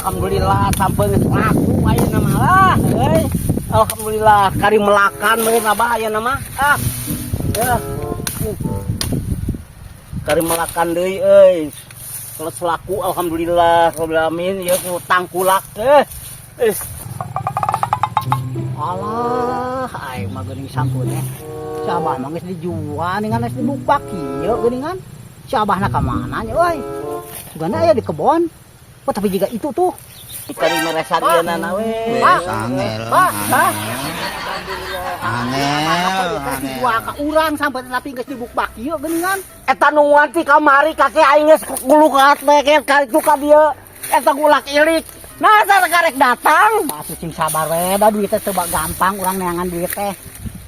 Alhamdulillah sampai geus laku ayeuna mah lah euy. Alhamdulillah kari melakan meureun Abah ayeuna mah. Ah. Ya. Kari melakan deui euy. Terus laku, alhamdulillah rabbil alamin, ieu ku tangkulak eh. Eh. Alah, aing mah geuning sampeu teh. Si Abah mah geus dijual ningan, geus dibuka kieu geuningan. Si Abahna ka mana nya euy? Sugana aya di kebon. Oh, tapi juga itu tuh. Kari meresan ieu na we. Pak, Angel. Pak, Pak. Angel, angel. Dijual ka urang sampai, tapi geus dibukbak kieu geuningan. Eta nu ti kamari kakek aing geus gulukat leket ka itu ka dieu. Eta gulak ilik. Nah, karek datang. Atuh sing sabar we, da duit teh teu gampang urang neangan duit teh.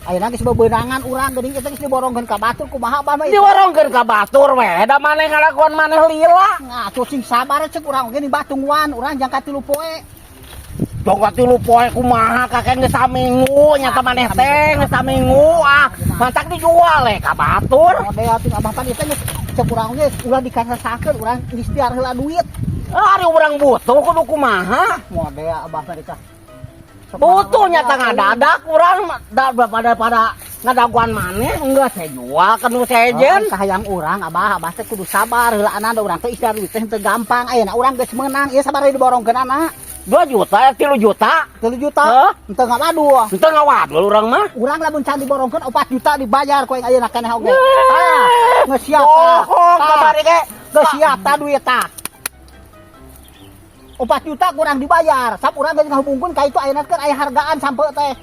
Ayeuna geus bebeunangan urang geuning, eta geus diborongkeun ka batur, kumaha Abah mah itu? Diborongkeun ka batur we, da maneh ngalakuan maneh lila. Nah, atuh sing sabar, cek urang oge tungguan urang jangka 3 poe. Jangka 3 poe kumaha, kakek geus saminggu nyata maneh teh geus saminggu, ah mantak dijual we ka batur. Model atuh Abah, pan ieu teh geus cek urang oge ulah dikasasakeun, urang ikhtiar heula duit. Ah, ari urang butuh kudu kumaha? Model Abah mah dikah. Butuh nyata ngadadak urang da pada pada ngadaguan maneh enggak saya jual kan nu sejen. Oh, kahayang urang Abah, Abah teh kudu sabar heula da urang teh ikhtiar duit teh teu gampang. Ayeuna urang geus meunang, ieu sabar diborongkeun anak. 2 juta, 3 juta. 3 juta. Hah? Henteu ngawadul. Henteu ngawadul urang mah. Urang lamun can diborongkeun 4 juta dibayar ku aing ayeuna keneh oge. Tah, geus siap tah. Bohong Tah. Kamari ge. Geus siap tah duit tah. 4 juta kurang dibayar. Sap urang geus ngahubungkeun ka itu, ayeuna keur aya hargaan sampeu teh.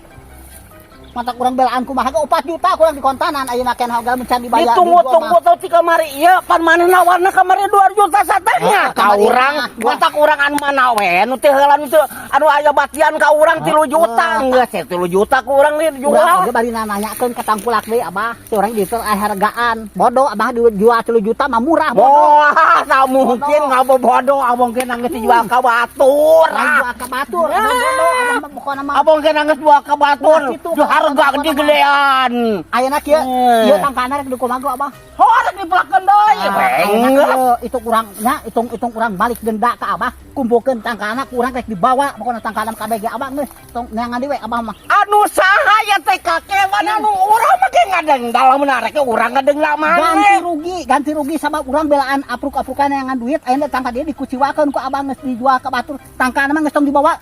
Mata kurang belaan kumaha ge 4 juta kurang dikontanan ayeuna keneh oge lamun can dibayar. Ditunggu-tunggu tau ti kamari ieu, pan maneh nawarna kamari 2 juta satengah Ah, ka kamari urang. mah. Matak urang anu mana we nu teh heula nu teu anu aya batian ka urang 3 juta, geus 3 juta ku urang Urang dijual. Oge bari nanyakeun ka tangkulak deui, Abah. Si urang di aya hargaan. Bodoh Abah, dijual 3 juta mah murah, bodoh. Wah, tak mungkin ngabobodo, abong ge geus dijual ka batur. Lain Ah. jual ka batur, Abah bodoh, Abah mah pokona mah. Abong ge geus jual ka batur. Ulah kitu, Ju harga pokona mah. Gedean. Ayeuna kieu, Eh. ieu tangkana rek dikumaha Abah? Horek dipelakeun deui. Ah, ayeuna Enggeus. kieu, itu kurangnya hitung-hitung kurang balik denda ka Abah, kumpulkeun tangkana kurang rek dibawa, pokona tangkana kabeh ge Abah geus tong neangan deui we Abah mah. Anu saha ya teh kakek mana anu urang mah ge ngadengdal lamun arek urang ngadengdal Ganti maneh. rugi, ganti rugi sabab urang belaan apruk-aprukan neangan duit, ayeuna tangka dia dikuciwakeun ku Abah, geus dijual ka batur, tangkana mah geus tong dibawa.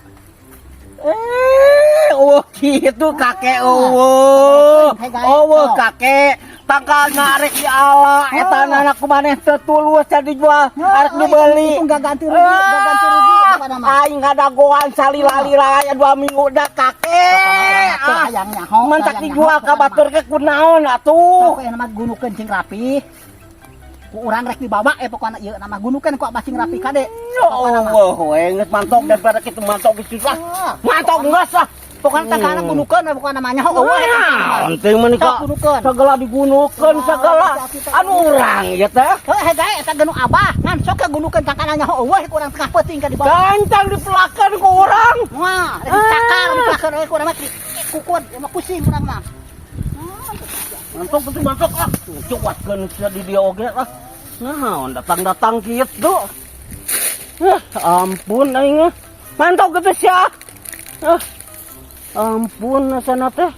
Eh, oh gitu kakek, oh. Hei, guys. Oh Oh. kakek, tangkal narek di ala eta anak maneh teu tulus can dijual arek dibeli. Itu enggak ganti rugi, enggak ganti rugi kepada mah. Aing ngadagoan salila-lila aya 2 minggu dah kakek. Tuh, Ah, hayang nyaho, mantak hayang dijual nyaho, ka batur ke kunaon atuh. Pokoknya nama gunukeun cing rapi. Ku urang rek dibawa pokokna ieu nama gunukeun ku Abah cing rapi, kade. Ya Allah, we geus mantok daripada kitu mantok geus lah. Ah, Mantok geus lah. pokokna tangkana gunukeun we, pokokna namanya eueuh. Wah, penting menikah. Sok gunukeun. Segala digunukeun segala. Anu urang ieu teh. Heuh hei gae eta genu Abah, ngan sok ke gunukeun tangkana nyaho eueuh ku urang tengah peuting ka dibawa. Gancang dipelakeun ku urang. Wah, rek dicakar dipelakeun we ku urang mah kukun, ieu mah pusing urang mah. Mantok itu mantok ah. Cuatkeun sia di dieu oge lah. Naon datang-datang kitu. Ah, ampun aing ah. Mantok kitu sia. Ah. Ampun asana teh.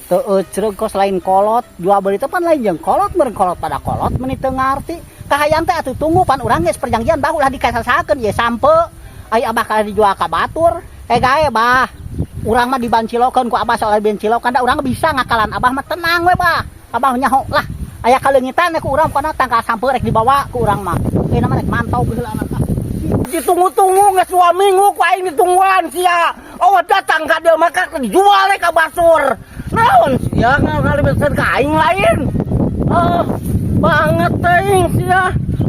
Teu ecreug kos lain kolot, jual beli teh pan lain jeung kolot, meureun kolot pada kolot meuni teu ngarti. Kahayang teh atuh tunggu, pan urang geus perjanjian bah ulah dikasasakeun ieu sampe. Ai Abah kalah dijual ka batur. Eh gae bah. Urang mah dibancilokeun ku Abah soal dibancilokan da urang bisa ngakalan Abah mah, tenang we bah. Abah nyaho lah. Aya kaleungitan ku urang, pokona tangkal sampe rek dibawa ku urang mah. Ieu mah rek mantau heula anak. Ditunggu-tunggu geus 2 minggu ku aing ditungguan sia. Oh datang ka dieu mah dijual we ka batur. Naon sia ngalibetkeun ka aing lain. Oh, banget teuing sia.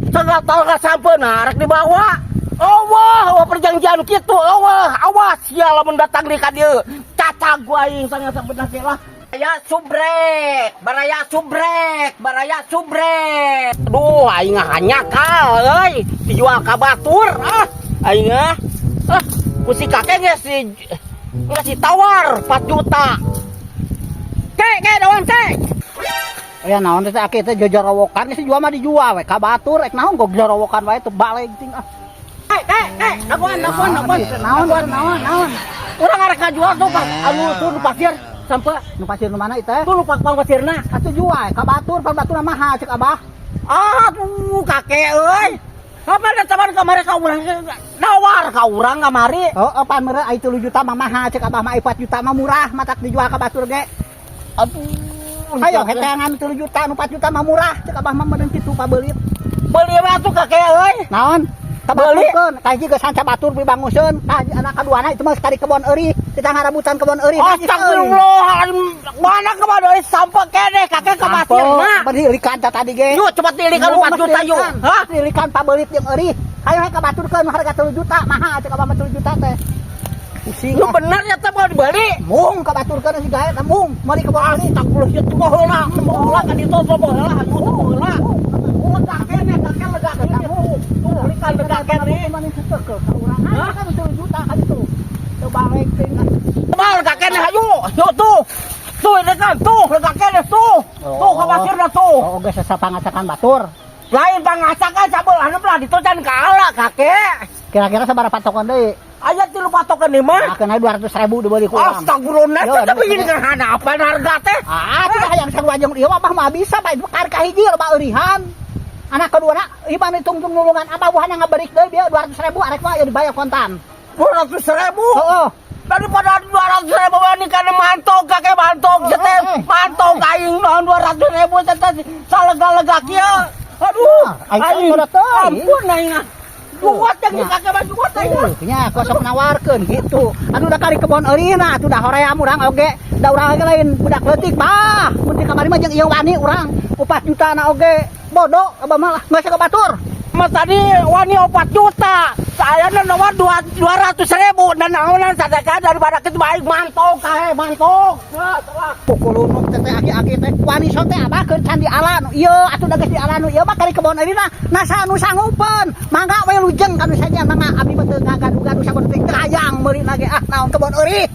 Sagatal ka sampeuna rek dibawa. Oh wah, oh perjanjian kitu. Oh wah, awas sia lamun datang di ka dieu. Cacag ku aing sangat sabeunah ge lah. Baraya subrek, baraya subrek, baraya subrek. Aduh, aing hanyakal euy, dijual ka batur ah. Aing ah. Ah, ku si kakek geus ditawar 4 juta. Kek, kek, dawan kek. Ya naon teh aki teh jojorowokan, geus dijual mah dijual we ka batur, rek naon gog jorowokan wae teu baleg ting ah. Kek, kek, dagoan, dagoan, dagoan. Naon, naon, naon? Urang arek ngajual tuh, Pak. Anu tuh nu pasir sampai Nu pasir nu mana itu teh? Tuh nu pang pasirna. Atuh jual ka batur, pan batur mahal cek Abah. Aduh, kakek euy. Apa da teman kamari ka urang nawar ka urang kamari. Oh, oh pan meureun ai 3 juta mah mahal cek Abah mah, ai 4 juta mah murah matak dijual ka batur ge. Aduh. Ayo heteangan 3 juta, nu 4 juta mah murah cek Abah mah meureun kitu pabeulit. Beli we atuh, kakek euy. Naon? Beli. Kabaturkeun, kahiji geus sanca batur dibanguseun, kahiji anak kaduana itu mah sekali kebon eurih, kita ngarabutan kebon eurih. Astagfirullah, mana kemana euy sampai keneh kakek ka pasirna. Berdilikan ta tadi ge. Yuk cepat dilikan 4 juta yuk. Hah? Dilikan pabelit jeung eurih. Ayo he kabaturkeun harga 3 juta, mahal cek Abah mah 3 juta teh. Pusing. Lu bener ya teh mau dibeli? Mung kabaturkeun si gae teh mung, meuli kebon eurih. Astagfirullah, ya tuh heula, heula ka ditu tuh heula, hayu tuh heula. Lega keneh, kakek lega keneh. Tuh belikan lega keneh. Mana henteu ka urang. Kan 3 juta kan itu. Teu balik teuing. Tebal kakek hayu, yuk tuh. Tuh ini kan, tuh lega keneh tuh. Tuh ka pasirna tuh. Oh, geus sapangacakan batur. Lain pangacakan sabelah belah ditu can kaala kakek. Kira-kira sabaraha patokan deui? Aya tilu patokan nih mah. Nah, kena 200 ribu dibeli ku urang. Astagfirullah, Yo, tapi ini kan hanapan harga teh. Ah, tidak hayang sarua jeung ieu mah mah bisa, Pak. Itu karek kahiji loba eurihan. Anak kedua na, ieu mah tungtung nulungan abah buahna ngaberik deui bieu 200 ribu arek mah ya dibayar kontan. 200 ribu. Heeh. Daripada 200 ribu ini kan mantog kakek mantog Oh, teh eh. mantog aing naon 200 ribu teh salega-lega kieu. Aduh, Ah, aing teh teuing. Ampun aing ah. Duit yang di Nah. kakek mah duit aing. Tuh, nya kosok nawarkeun gitu. Aduh, da kari kebon eurihna atuh da hoream urang oge. Da urang oge lain budak leutik, bah. Mun ti kamari mah jeung ieu wani urang 4 juta na oge. Bodoh abah mah lah, geus ka batur. Mas tadi wani 4 juta. Saya nawar 200 ribu dan naonan sadaka daripada kita baik mantog kae mantog. Nah, telah. Pukulunuk teh teh aki-aki teh wani so teh abah keur can diala nu ieu atuh da geus diala nu ieu mah kari kebon eurihna nasa nu sanggupeun. Mangga we lujeng kanu saja mangga, abdi mah teu ngagaduh-gaduh sabodo teh hayang meuli ge ah naon kebon eurih.